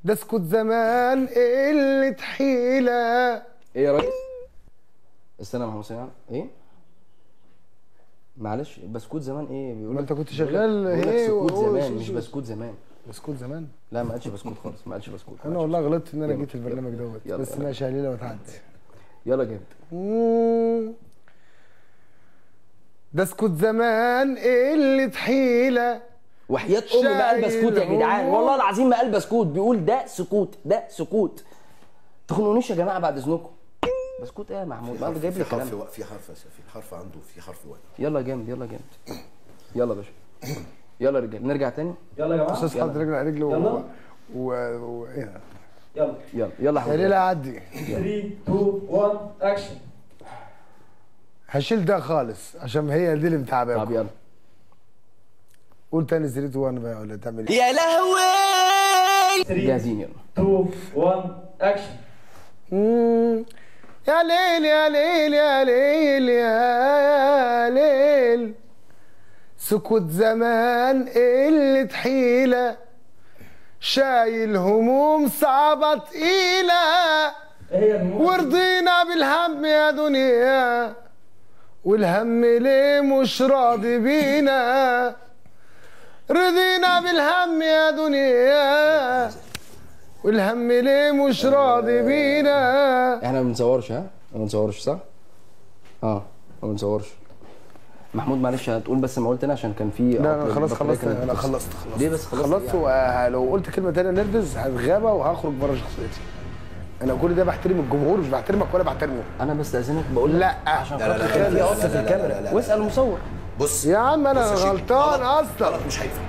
ده اسكت زمان قلة حيله. ايه يا ريس؟ استنى يا محمود سامع. ايه؟ معلش بسكوت زمان ايه؟ بيقول ما انت كنت شغال ايه؟ سكوت زمان مش بسكوت زمان. بسكوت زمان؟ لا ما قالش بسكوت خالص، ما قالش بسكوت. انا والله غلطت ان انا جيت البرنامج دوت، بس ماشي ليلة وتعدي. يلا جامد. ده اسكت زمان قلة حيله. وحياة امي ما قال بسكوت يا جدعان، والله العظيم ما قال بسكوت، بيقول ده سكوت، ده سكوت. تخنقونيش يا جماعة بعد اذنكم. بسكوت ايه يا محمود؟ ما جايب لي كلام. في حرف في حرف عنده، في حرف واقف. يلا جامد، يلا جامد. يلا يا باشا، يلا يا رجاله نرجع تاني. يلا يا جماعة. استاذ حاطط رجل على رجل و ايه؟ يلا يلا يلا يا ليلى عدي. 3 2 1 اكشن. هشيل ده خالص عشان هي دي اللي متعباكم. طب يلا قول تاني 3 2 1 بقى ولا تعمل ايه؟ يا لهوي. جاهزين؟ يلا 2 1 اكشن. يا ليل يا ليل يا ليل يا ليل، سكوت زمان قلة حيلة، شايل هموم صعبة تقيلة، ورضينا بالهم يا دنيا، والهم ليه مش راضي بينا، رضينا بالهم يا دنيا، والهم ليه مش راضي بينا. احنا ما بنصورش. ها؟ ما بنصورش صح؟ اه ما بنصورش. محمود معلش هتقول بس ما قلت انا عشان كان في. لا انا خلاص خلصت، انا خلصت. ليه بس خلصت؟ ولو قلت كلمة ثانية نرفز هتغابى وهخرج بره شخصيتي. انا كل ده بحترم الجمهور، مش بحترمك ولا بحترمه. انا بستاذنك بقول لا عشان خاطر كان في قصة في الكاميرا. واسال المصور. بص يا عم انا غلطان اصلا. غلط مش هينفع،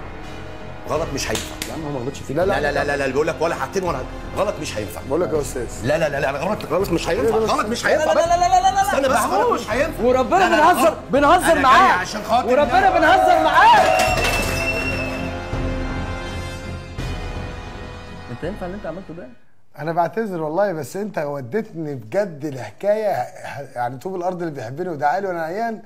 غلط مش هينفع يا عم. هو ما غلطش فيك. لا لا لا لا لا، بيقول لك ولا حاجتين ولا غلط مش هينفع. بقول لك يا استاذ لا لا لا لا، غلط غلط مش هينفع، غلط مش هينفع. لا لا لا لا لا لا، استنى بس، غلط مش هينفع. وربنا بنهزر، بنهزر معاك عشان خاطر، وربنا بنهزر معاك. انت ينفع اللي انت عملته ده؟ انا بعتذر والله، بس انت وديتني بجد الحكاية يعني. طوب الارض اللي بيحبني ودعالي وانا عيان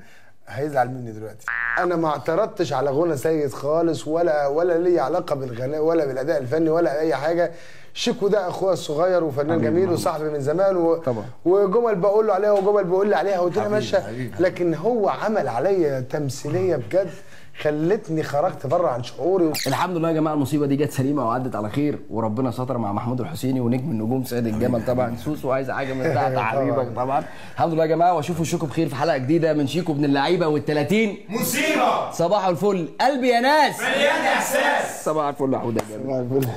هيزعل مني دلوقتي. انا ما اعترضتش على غنى سيد خالص، ولا لي علاقة بالغناء ولا بالاداء الفني ولا اي حاجة. شيكو ده اخويا الصغير وفنان جميل وصاحبي من زمان طبعا، وجمل بقول له عليها وجمل بيقول لي عليها والدنيا ماشية، لكن هو عمل عليا تمثيلية بجد خلتني خرجت بره عن شعوري. الحمد لله يا جماعة المصيبة دي جت سليمة وعدت على خير، وربنا ستر مع محمود الحسيني ونجم النجوم سيد الجمل طبعا. سوسو عايز حاجة من تحت حبيبك طبعا. الحمد لله يا جماعة، واشوفوا شيكو بخير في حلقة جديدة من شيكو ابن اللعيبة وال30 مصيبة. صباح الفل قلبي يا ناس مليان احساس. صباح الفل يا حوده. صباح الفل.